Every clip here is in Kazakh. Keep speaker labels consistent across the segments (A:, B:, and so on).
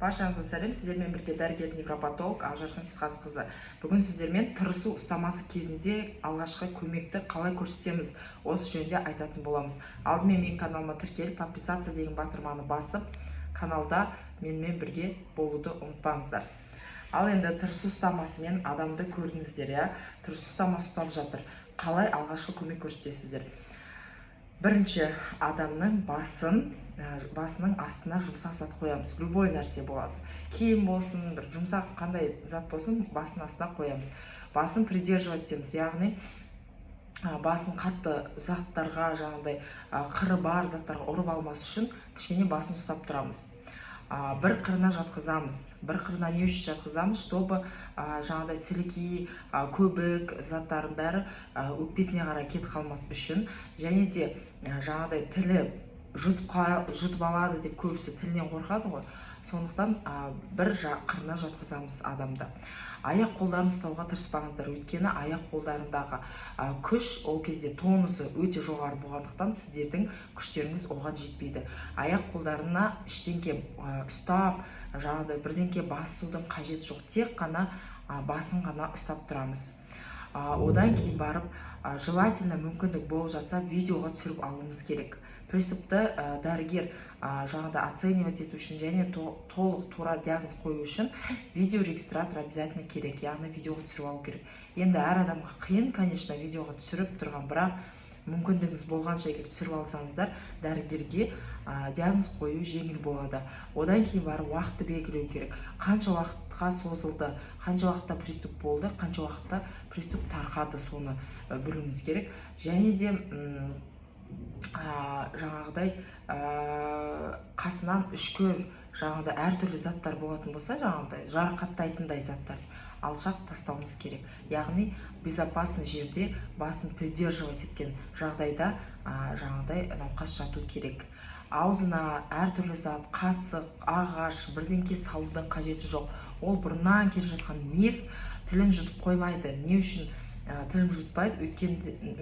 A: Баршаңызға сәлем! Сіздермен бірге дәрігер невропатолог Ақжарқын Сейтқазықызы. Бүгін сіздермен тырысу ұстамасы кезінде алғашқы көмекті қалай көрсетеміз, осы жөнінде айтатын боламыз. Алдымен менің каналыма тіркеліп, «Подписаться» деген батырманы басып, каналда менімен бірге болуды ұмытпаңыздар. Ал енді тырысу ұстамасымен адамды көрдіңіздер, иә, тырысу ұстамасы ұстап жатыр. Қалай алғашқы көмек көрсетесіздер? Бірінші адамның басының астына жұмсақ зат қоямыз. Любой нәрсе болады, киім болсын, бір жұмсақ қандай зат болсын, басының астына қоямыз. Басын придерживать етеміз, яғни басын қатты заттарға, жаңағыдай қыры бар заттарға ұрып алмас үшін кішкене басын ұстап тұрамыз. Бір қырына жатқызамыз. Бір қырына не үшін жатқызамыз? Чтобы жаңағыдай сілекей, көбік заттардың бәрі өкпесіне қарай кетіп қалмас үшін. Және де жаңағыдай тілі жұтып алады деп көбісі тілінен қорқады ғой, сондықтан бір қырына жатқызамыз адамды. Аяқ қолдарын ұстауға тырыспаңыздар, өйткені аяқ қолдарындағы күш ол кезде тонусы өте жоғары болғандықтан, сіздердің күштеріңіз оған жетпейді. Аяқ қолдарына ештеңке ұстап, жаңағыдай бірдеңке басудың қажеті жоқ, тек қана басын ғана ұстап тұрамыз. Одан кейін барып, желательно, мүмкіндік болып жатса, видеоға түсіріп алуымыз керек приступты. Дәрігер жаңағыдай оценивать ету үшін және толық тура диагноз қою үшін видеорегистратор обязательно керек, яғни видеоға түсіріп алу керек. Енді әр адамға қиын, конечно, видеоға түсіріп тұрған, бірақ мүмкіндігіңіз болғанша егер түсіріп алсаңыздар, дәрігерге диагноз қою жеңіл болады. Одан кейін барып уақытты белгілеу керек: қанша уақытқа созылды, қанша уақытта приступ болды, қанша уақытта приступ тарқады, соны білуіміз керек. Және де жаңағыдай қасынан үшкір, жаңағыдай әртүрлі заттар болатын болса, жаңағыдай жарақаттайтындай заттар алшақ тастауымыз керек. Яғни безопасный жерде, басын придерживать еткен жағдайда жаңағыдай науқас жату керек. Аузына әртүрлі зат, қасық, ағаш, бірдеңке салудың қажеті жоқ. Ол бұрыннан келе жатқан миф. Тілін жұтып қоймайды. Не үшін тілін жұтпайды?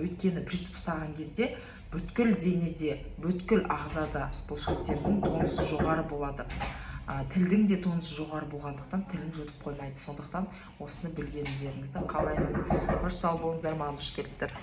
A: Өйткені приступ ұстаған кезде бүткіл денеде, бүткіл ағзада бұлшықеттердің тонусы жоғары болады. Тілдің де тонусы жоғары болғандықтан, тілін жұтып қоймайды. Сондықтан осыны білгендеріңізді қалаймын. Қош, сау болыңыздар! Маған келіп тұр.